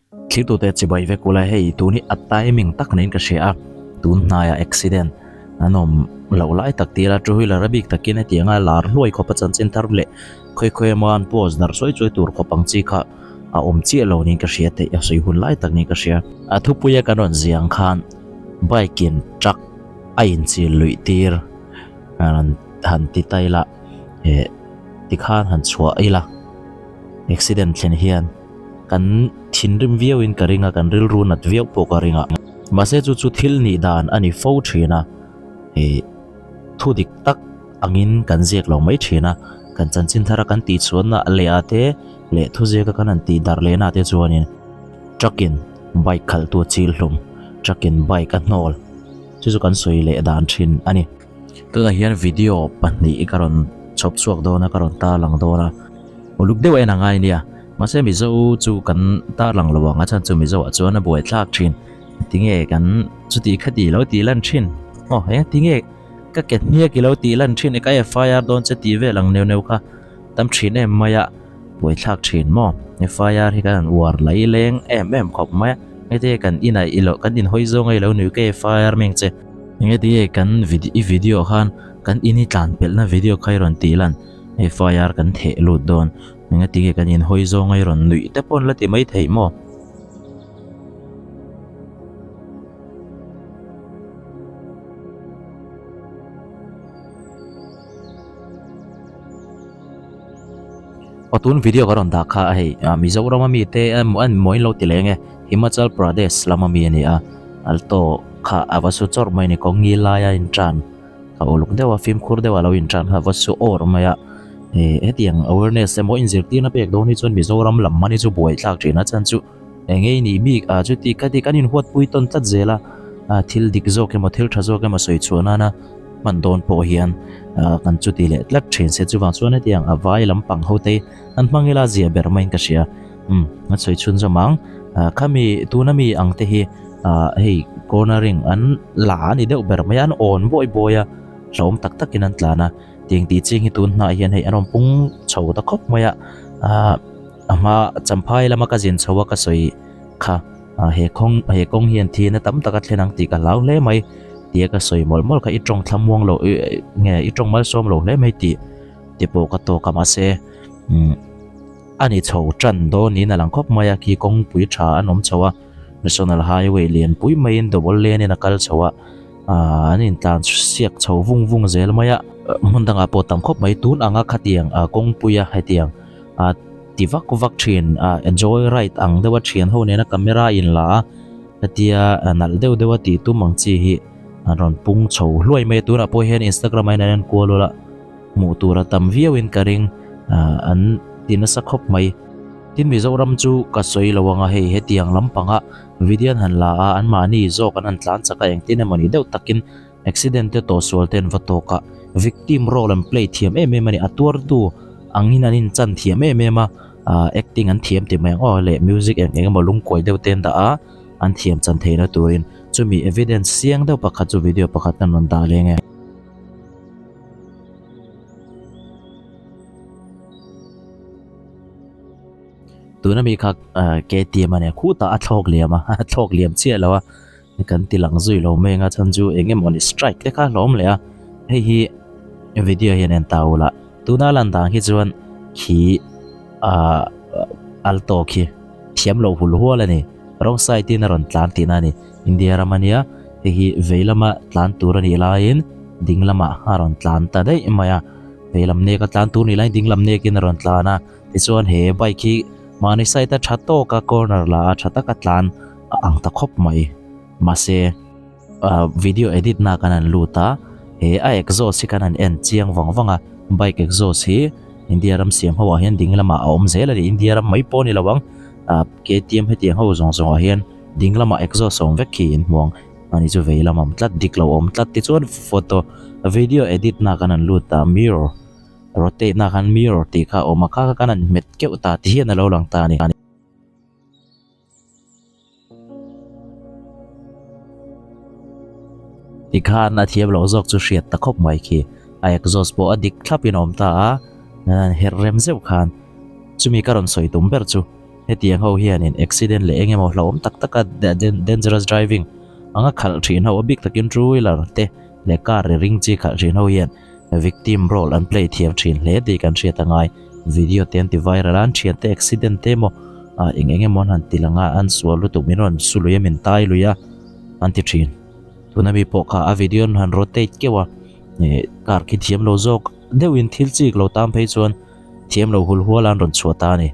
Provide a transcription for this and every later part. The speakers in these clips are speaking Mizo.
Thlirtute chibai vek ula hei tun hi a timing tak niin ka hria a, tun hnaiah accident an awm loh lai tak tir a, two wheeler a bik takin hetianga lar hluai khawpa chanchin thar leh khawi khawi emaw an post darh sawi chuai tur khawp ang chi kha a awm chiah lo niin ka hria theih a sawi hun lai tak niin ka hria. A thupuia kan rawn ziang khan bike in truck a inchil luih tir han han ti ta ila eh tikhan han chhuah ila accident thlen hian kan thinrim viau in ka ring a kan rilru nat viau pawh ka ring a mahse chu chu thil nih dan a ni fo thin a ih thu dik tak angin kan ziak lo mai thin a kan chanchin thar a kan tih chhuahna leh ah te leh thu ziak a kan han tih darh leh na te chuanin truck in bike khalh tu a chil hlum truck in bike a hnawl chu chu kan sawi leh dan thin a ni. Tunah hian video pahnih ka rawn chhawp chhuak dawn a ka rawn tarlang dawn a uluk deuh en a ngai nia mahse mizo chu kan tarlang lo ang a chhan chu mizo ah chuan a buai thlak thin tinge kan chuti khati lo tih lan thin aw eng tinge ka ke hniak i lo tih lan thin e ka FIR dawn che tih vel ang neuh neuh kha tam thin em mai a buai thlak thin maw FIR hi kan han uar lai leng em em khawp mai a heti kan inah i lo kan inhawi zawng a i lo nuih ka FIR meng che. Enge ti nge kan video i video khan kan in hi tlan pelhna video kha i rawn tih lan FIR kan theh lut dawn enge ti nge kan in hawi zawng a i rawn nuih te pawh an la ti mai theih maw. Aw tun video ka rawn dah kha hei Mizoram a mi te emaw an maw in lo ti leh nge Himachal Pradesh lam a mi a ni a Alto kha a va su chawrh mai a ni kawng ngil laia in tan a uluk deuh a fimkhur deuh a lo in tan kha a va su awr mai a ih hetiang awareness emaw inzirtirna pek dawn hi chuan Mizoram lam hman hi chu buaithlak thin a chhan chu eng nge i nih bik a chuti khati kan inhuatpui tawn tlat zel a thil dik zawk emaw thil tha zawk emaw sawi chhuah nana hman dawn pawh hian kan chuti leh tlat thin se chuvang chuan hetiang a vai lampang ho te an hmang ila zia ber maiin ka hria umm a sawi chhun zawm ang khami tuna mi ang te hi hei cornering an la a ni deuh ber mai a an awn bawi bawi a hlauhawm tak takin an tlan a tiang tih ching hi tun hnah hian hei an rawn pung chho ta khawp mai a ah. A hma Champhai lama ka zin chho a ka sawi kha he khawng he kawng hian thihna tam tak a thlen ang tih ka hlau hle mai tia ka sawi mawlh mawlh kha i tawng thla muang lo nge i tawng malsawm lo hle mai tih te pawh ka tawk a mahse umm a ni chho tan dawn niin a lang khawp mai a khi kawngpui tha an awm chho a national highway lianpui maiin double lane in a kal chho a aaa an intlan siak chho vung vung zel mai a hmun dangah pawh tam khawp mai tun anga khatiang kawngpuia hetiang. a ti vak vak thin a joy ride ang deuh a thian ho nena camera in la a hetia nalh deuh deuh a tih tum ang chi hi an rawn pung chho hluai mai a tunah pawh hian instagram ah hian an en kual ula hmuh tur a tam viau in ka ring ah an ti nasa khawp mai tin Mizoram chu ka sawi lo ang a hei hetiang lampanga video an han la a anmahni zawk an han tlan chak a engtin emaw ni deuh takin Accident te tawhsual te an va tawk a, victim role an play thiam em em a ni, a tuartu angin an inchan thiam em em a, ah acting an thiam ti mai ang aw leh music eng eng emaw lungkuai deuh te an dah a, an thiam chan theihna turin chumi evidence siang deuh pakhat chu video pakhat an rawn dah leng e. Tuna mi kha KTM a nia khutah a thlawk liam a, a thlawk liam chiah lo a. Kan ti lang zui lo mai anga chhan chu eng emaw ni strike te kha hlawm leh a hei hi video hian en ta ula tuna lan dan hi chuan khi ah alto khi thiam loh hul hual a ni wrong side in a rawn tlan tihna a ni India ram a nia hei hi vei lama tlan tur a nih laiin ding lamah a rawn tlan ta daih mai a vei lam nek a tlan tur nih laiin ding lam nekin a rawn tlan a tichuan he bike hi mahni side a tha tawka corner la a tha taka tlan a ang ta khawp mai mahse ah video edit na kan han lut a he a exhaust hi kan han en chiang vang vang a bike exhaust hi India ram siam ho ah hian ding lamah a awm zel a ni India ram mai pawh a ni lo ang ah KTM hetiang ho zawng zawng ah hian ding lamah exhaust a awm vek khi in hmu ang ani chu vei lam a awm tlat dik lo a awm tlat tichuan photo video edit na kan han lut a mirror rotate na khan mirror tih kha a awm a kha kha kan han hmet keuh ta ti hian a lo lang ta a ni. Tikhan a thiam loh zawk chu hriat ta khawp mai khi. A exhaust pawh a dik thlap in a awm ta a, herh rem zeuh khan chumi ka rawn sawi tum ber chu. Hetiang ho hianin accident leh eng emaw hlauhawm tak taka dangerous driving anga khalh thin ho a bik takin two wheeler te leh car ri ring chi khalh thin ho hian victim role an play thiam thin hle tih kan hriat a ngai. Video te an ti viral a, an thiante accident te emaw ah eng eng emaw an han ti lang a, an sual lutuk min rawn su lui a min tai lui a an ti thin. Tuna mi pawh kha a video an han rotate keuh a, ih car khi thiam lo zawk deuhin thil chik lo tan phei chuan thiam lo hul hual an rawn chhuah ta a ni.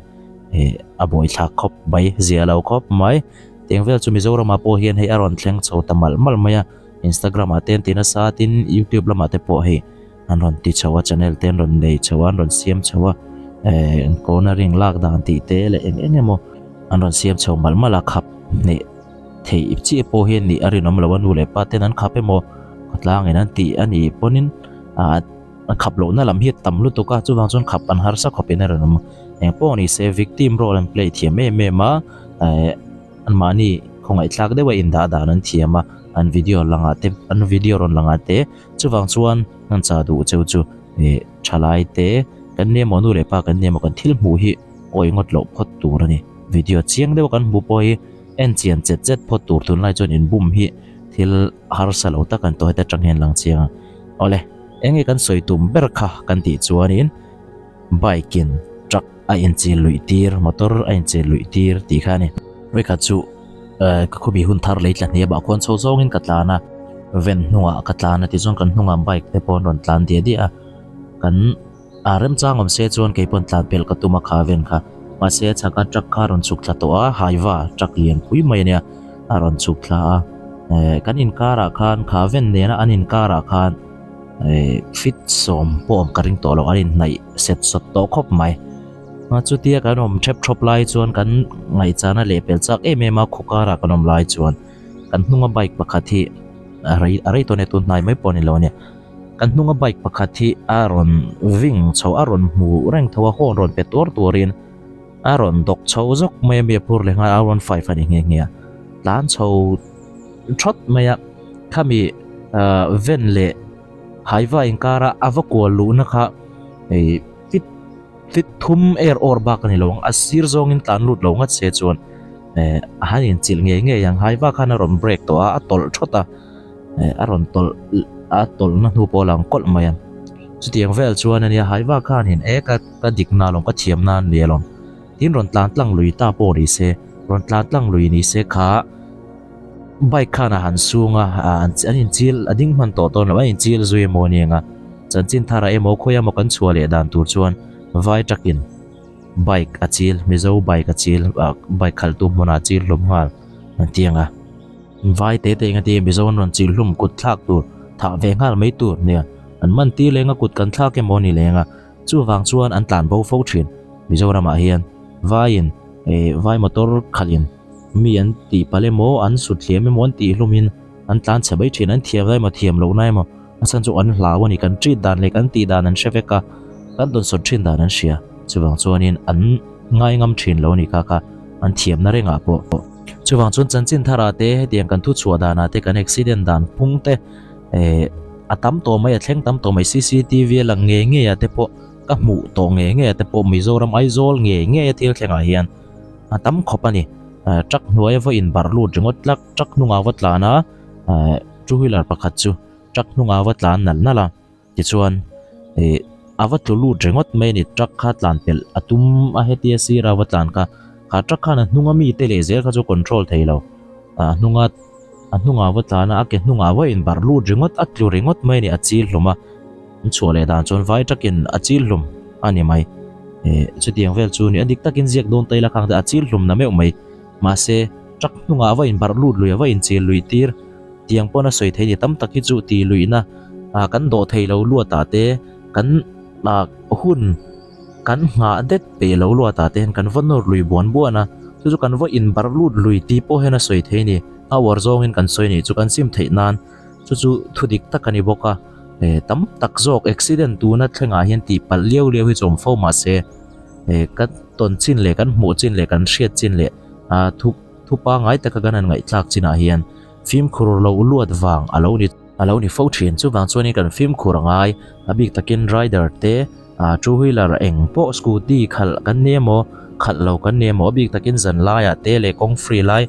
Ih a buaithlak khawp mai, zia lo khawp mai. Tiang vel chu Mizoramah pawh hian hei a rawn thleng chho ta malh malh mai a, Instagram ah te an ti nasa tin YouTube lamah te pawh hei an rawn ti chho a, channel te an rawn nei chho a, an rawn siam chho a, eh cornering lak dan tih te leh eng eng emaw an rawn siam chho malh malh a, khap hnih theih chiah pawh hi a nih a rinawm lo a, nu leh pa ten an khap emaw khawtlangin an tih a nih pawnin ah a khap lohna lam hi a tam lutuk a, chuvang chuan khap an harsa khawpin a rinawm. Eng pawh ni se victim role an play thiam em em a, eh anmahni khawngaihthlak deuha indah dan an thiam a, an video langah te an video rawn langah te chuvang chuan an chah duh cheu chu ih thalai te kan ni emaw nu leh pa kan ni emaw kan thil hmuh hi awi ngawt loh phawt tur a ni. Video chiang deuha kan hmuh pawh hi en chian chet chet phawt tur tunlai chuan inbum hi thil harsa lo tak an tawh heta tang hian lang chiang a. Awle eng nge kan sawi tum ber kha kan tih chuanin bike in truck a inchil luih tir motor a inchil luih tir tih kha a ni. Vawikhat chu eh ka khawmi hun thar lei tla hniam ah khuan chho zawngin ka tlan a van hnungah ka tlan a tichuan kan hnungah bike te pawh an rawn tlan diah diah a kan A remchang awm se chuan kei pawn tlan pelh ka tum a kha ven kha. Mahse a chhaka truck kha a rawn chhuk thla tawh a, Haiva truck lian pui mai a nia, a rawn chhuk thla a. Eh kan inkarah khan kha ven nena an inkarah khan eh fit sawm pawh awm ka ring tawh lo, an inhnaih set sawt tawh khawp mai. Chutia kan awm thep thawp lai chuan kan ngaihchana leh pel chak em em a khaw karah kan awm lai chuan kan hnunga bike pakhat hi a rei a rei tawh a nia tun hnai mai pawh a ni lo a nia. Kan hnunga bike pakhat hi a rawn ving chho a rawn hmu reng tho a horn rawn pe tuar tuarin a rawn dawk chho zawk mai a mi a phur leh nghal a rawn five a ni nghe nghe a tlan chho thawt mai a khami ah van leh haiva inkara a va kual luhna kha ih fit fit thum er awr bak a ni lo ang a sir zawngin tlan lut lo ngat se chuan eh a han inchilh ngei ngei ang haiva khan a rawn break tawh a a tawlh thawt a. eh a rawn tawlh a tawlhna hnu pawh a lang kawlh mai a chutiang vel chuan ania haiva khanin e ka ka dikna alawm ka thiamna a ni alawm tin rawn tlan tlang lui ta pawh ni se rawn tlan tlang lui ni se kha bike khan a han sung a ah an inchil a ding hman tawh dawn lo a inchil zui emaw a ni ang a chanchin thar ah emaw khawi emaw kan chhuah leh dan tur chuan vai takin bike a chil mizo bike a chil ah bike khalh tu hmunah a chil hlawm nghal an ti ang a. Vai te te engati Mizo an rawn chil hlum kut thlak tur thah ve nghal mai tur nia an man tir leng a kut kan thlak emaw ni leng a chuvang chuan an tlan bo fo thin Mizoramah hian vaiin eh vai motor khalhin mi an tih palh emaw an sut hliam emaw an tih hlumin an tlan chhe mai thin an thiam na emaw thiam lohna emaw a chhan chu an hlau a ni kan treat dan leh kan tih dan an hre vek a kan dawnsawn thin dan an hria chuvang chuanin an ngai ngam thin lo a ni kha kha an thiamna rengah pawh. Chuvang chuan chanchin tharah te hetiang kan thuchhuah danah te kan accident dan phung te eh a tam tawh mai a thleng tam tawh mai cctv a lang ngei ngei ah te pawh ka hmuh tawh ngei ngei ah te pawh Mizoram Aizawl ngei ngei a thil thlengah hian a tam khawp a ni. Eh truck hnuai a va inbarh lut ringawt tlak truck hnungah va tlan a eh two wheeler pakhat chu truck hnungah va tlan nalh nalh a. Tichuan ih a va tlu lut ringawt mai a ni truck kha tlan pelh a tum a hetia sir a va tlan kha kha truck khan a hnunga mi te leh zel kha chu control thei lo a hnunga a hnungah va tlan a a ke hnungah va inbarh lut ringawt a tlu ringawt mai a ni a chil hlum a an chhuah leh dan chuan vai truck in a chil hlum a ni mai ih chutiang vel chu ni a dik takin ziak dawn ta ila khang te a chil hlum na meuh mai mahse truck hnungah va inbarh lut lui a va inchil lui tir. Tiang pawn a sawi thei ni tam tak hi chu tih luihna ah kan dawh thei lo luat ah te kan ah hun kan nghah det peih lo luat ah te hian kan va nawr lui buan buan a chu chu kan va inbarh lut lui tih pawh hian a sawi thei a ni a uar zawngin kan sawi a nih chu kan sim theih nan chu chu thu dik tak a ni bawk a eh tam tak zawk accident tuna thlengah hian tih palh liau liau hi chu awm fo mahse eh kan tawn chin leh kan hmuh chin leh kan hriat chin leh ah thu thu pangngai taka kan han ngaihthlak chinah hian Fimkhur lo luat vang a lo ni a lo ni fo thin. Chuvang chuanin kan fimkhur a ngai. A bik takin rider te, ah two wheeler eng pawh scooty khalh kan ni emaw, khalh lo kan ni emaw a bik takin zan laiah te leh kawng free lai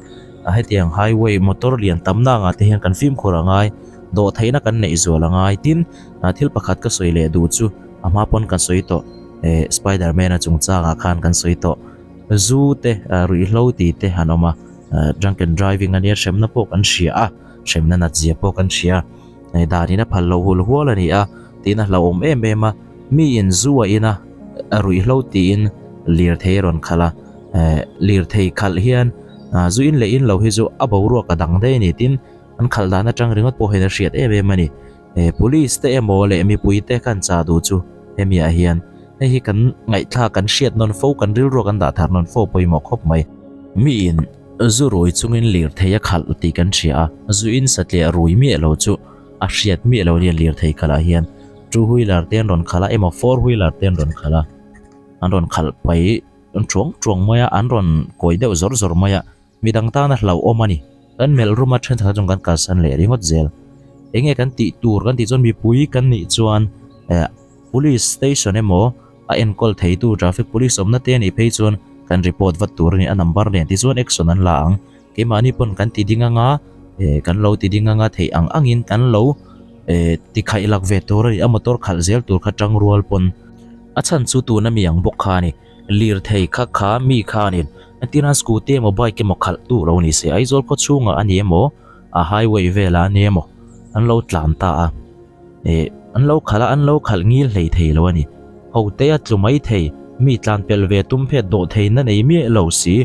a hetiang highway motor lian tam na angah te hian kan fimkhur a ngai dawhtheihna kan neih zual a ngai tin ah thil pakhat ka sawi leh duh chu a hma pawn kan sawi tawh eh spider man a chungchangah khan kan sawi tawh zu te ah ruihhlo tih te an awm a ah drunken driving ania hremna pawh kan hria a hremna nat zia pawh kan hria a danin a phal loh hul hual a ni a tin a hlauhawm em em a mi in zu a in a a ruihhlo tiin lirthei a rawn khalh a eh lirthei khalh hian ah zu in leh in lo hi chu a boruak a dang daih a ni tin an khalh dan atang ringawt pawh hian a hriat em em a ni eh police te emaw leh mipui te khan chah duh chu hemi ah hian hei hi kan ngaihthlak kan hriat nawn fo kan rilru a kan dah thar nawn fo pawimawh khawp mai mi in Zu rui chungin lirthei a khalh tih kan hria a, zu in satliah rui miah lo chu a hriat miah lo nia lirthei khalh ah hian two wheeler te an rawn khalh a emaw four wheeler te an rawn khalh a, an rawn khalh pai thuang thuang mai a, an rawn kawi deuh zawr zawr mai a, midang tana hlauhawm a ni. Kan melh rum a thenkhat chuan kan kalsan leh ringawt zel. Enge kan tih tur kan tih chuan mipui kan nih chuan eh police station emaw a enkawl theitu traffic police awmna te anih phei chuan kan report vat tur a ni a number nen tichuan action an la ang keimahni pawn kan ti ding anga eh kan lo ti ding anga theih ang angin kan lo eh ti khaih lak ve tur a ni a motor khalh zel tur kha tang rual pawn a chhan chu tuna mi ang bawk kha a ni lirthei kha kha mi khanin entirna scooty emaw bike emaw khalh tu lo ni se Aizawl khaw chhungah a ni emaw a highway velah a ni emaw an lo tlan ta a. Eh, an lo khalh a, an lo khalh ngil hlei thei lo a ni. Hote a tlu mai thei, mi tlan pel ve tum phet dawh thei na nei miah lo si.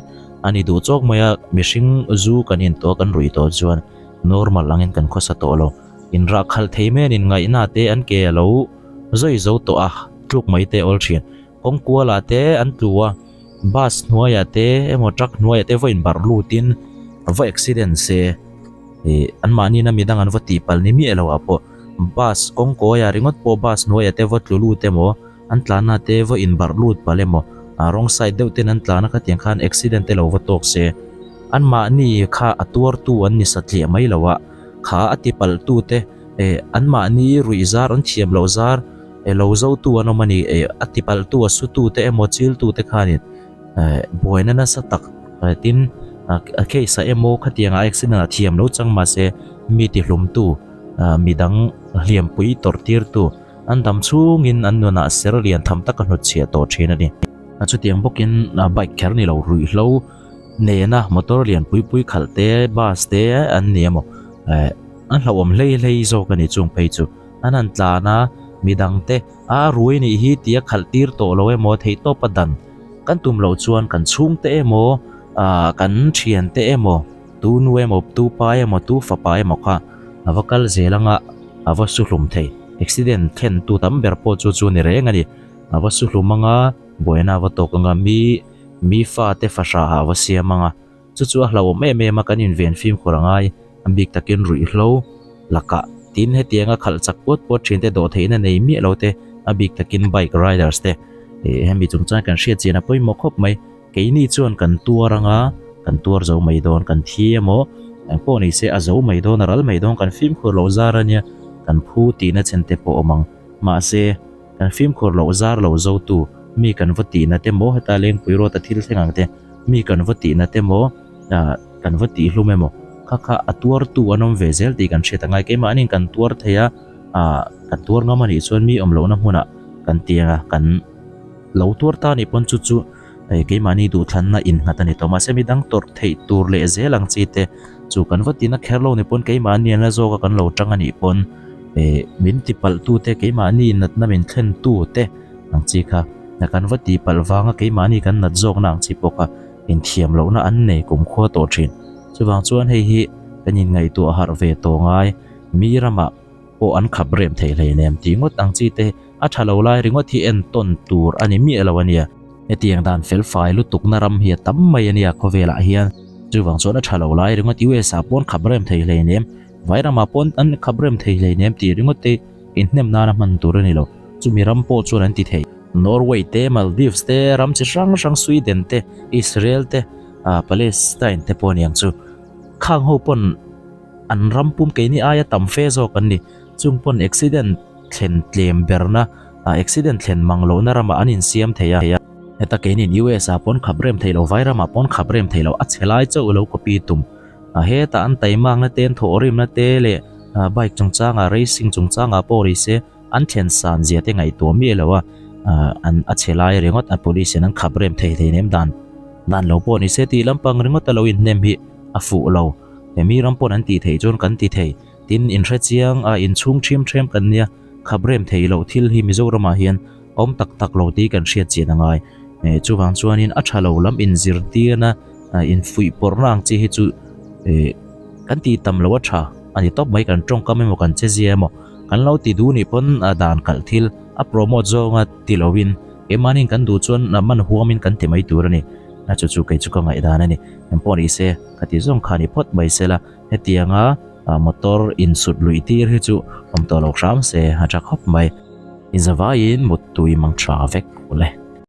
A ni duh chawk mai a, mihring zu kan in tawh a, kan ruih tawh chuan normal angin kan khawsa tawh lo. Inrah khalh thei mai an inngaihna te an ke a lo zawi zo tawh a, tluk mai te awl thin. Kawng kualah te an tlu a, bus hnuaiah te emaw truck hnuaiah te va inbarh lutin va accident se. Ih anmahni na midang an va tih palh ni miah lo ah pawh bus kawng kawi ah ringawt pawh bus hnuai ah te va tlu lut emaw an tlan na te va in barh lut palh emaw ah wrong side deuh ten an tlan a khatiang khan accident te lo va tawk se anmahni kha a tuar tu an ni satliah mai lo ah kha a ti palh tu te eh anmahni ruih zar an thiam loh zar eh lo zo tu an awm a ni eh a ti palh tu a su tu te emaw chil tu te khanin Eh buaina nasa tak tin a case ah emaw khatiang ah accident ah thiam lo chang mahse mi ti hlum tu ah midang hliampui tawrh tir tu an dam chhungin an nunah ser lian tham tak a hnut chhiah tawh thin a ni. Chutiang bawkin bike kher ni lo ruihhlo nena motor lian pui pui khalh te bus te an ni emaw eh an hlauhawm hlei hlei zawk a ni chung phei chu an han tlan a midang te a rui nih hi tia khalh tir tawh lo emaw theihtawp a dan Kan tum loh chuan kan chhungte emaw, ah kan thiante emaw, tu nu emaw, tu pa emaw, tu fapa emaw kha a va kal zel anga a va su hlum thei. Accident thlen tu tam ber pawh chu chu ni reng a ni. A va su hlum anga buaina a va tawk anga mi mi fate fahrah ah a va siam anga chu chu a hlauhawm em em a kan inven fimkhur a ngai a bik takin ruihhlo lakah tin hetianga khalh chak puat puat thin te dawhtheihna nei miah lo te a bik takin bike riders te ih hemi chungchang kan hriat chian a pawimawh khawp mai keini chuan kan tuar anga kan tuar zo mai dawn kan thi emaw engpawh ni se a zo mai dawn a ral mai dawn kan fimkhur loh zar ania kan phu tihna chen te pawh awm ang mahse kan fimkhur loh zar lo zo tu mi kan va tihna te maw heta lengpui rawt a thil thleng ang te mi kan va tihna te maw ah kan va tih hlum emaw kha kha a tuar tu an awm ve zel tih kan hriat angai keimahni kan tuar thei a ah kan tuar ngam anih chuan mi awm lohna hmunah kan tiang a kan lo tuar ta anih pawn chu chu hei keimahni duhthlanna innghat a ni tawh mahse midang tawrh theih tur leh zel ang chi te chu kan va tina kher lo ni pawn keimahni an la zawk a kan lo tang anih pawn eh min ti palh tu te keimahni natna min thlen tu te ang chi kha kan va tih palh vanga keimahni kan nat zawkna ang chi pawh kha inthiam lohna an nei kumkhua tawh thin. Chuvang chuan hei hi kan inngaihtuah harh ve tawh ngai, mi ramah pawh an khap rem thei hleinem tih ngawt ang chi te a tha lo lai ringawt hi entawn tur a ni miah lo a nia. Hetiang dan fel fai lutukna ram hi a tam mai a nia khawvelah hian. Chuvang chuan a tha lo lai ringawt US ah pawh an khap rem thei hleinem, vai ramah pawh an khap rem thei hleinem tih ringawt te inhnem nana hman tur a ni lo. Chumi ram pawh chuan an ti thei. Norway te, Maldives te, ram chi hrang hrang Sweden te, Israel te, ah Palestine te pawh aniang chu. Khang ho pawn an ram pum keini aia tam fe zawk an ni. Chung pawn accident thlen tlem berna, ah accident thlen mang lohna ramah an insiam thei a. Heta keinin US ah pawn khap rem theih lo, Vairam ah pawn khap rem theih lo, a chhe lai chauh lo copy tum. Hetah an taimakna te, an thawhrimna te leh bike chungchangah, racing chungchangah pawh ri se an thlen san zia te ngaihtuah miah lo a, an a chhe lai ringawt a police in an khap rem thei thei nem dan dan lo pawh ni se tih lampang ringawt a lo inhnem hi a fuh lo. Mi ram pawn an tih theih chuan kan ti thei. Tin, inhrechiang a inchhung ṭhiam ṭhiam kan nia, khap rem theih loh thil hi Mizoramah hian awm tak tak lo tih kan hriat chian a ngai. Chuvang chuanin a tha lo lam inzirtirna, infuih pawrhna ang chi hi chu kan tih tam loh a tha a ni tawp mai. Kan tawngkam emaw kan chezia emaw kan lo ti duh nih pawn dan kalh thil a promote zawnga ti loin keimahniin kan duh chuan man huamin kan ti mai tur a ni. Chu chu kei chu ka ngaihdan a ni. Engpawh ni se ka ti zawng kha ni phawt mai sela. Hetianga motor insut luih tir hi chu awm tawh lo hram se a tha khawp mai. Inzavaiin muttui mang tha vek ule.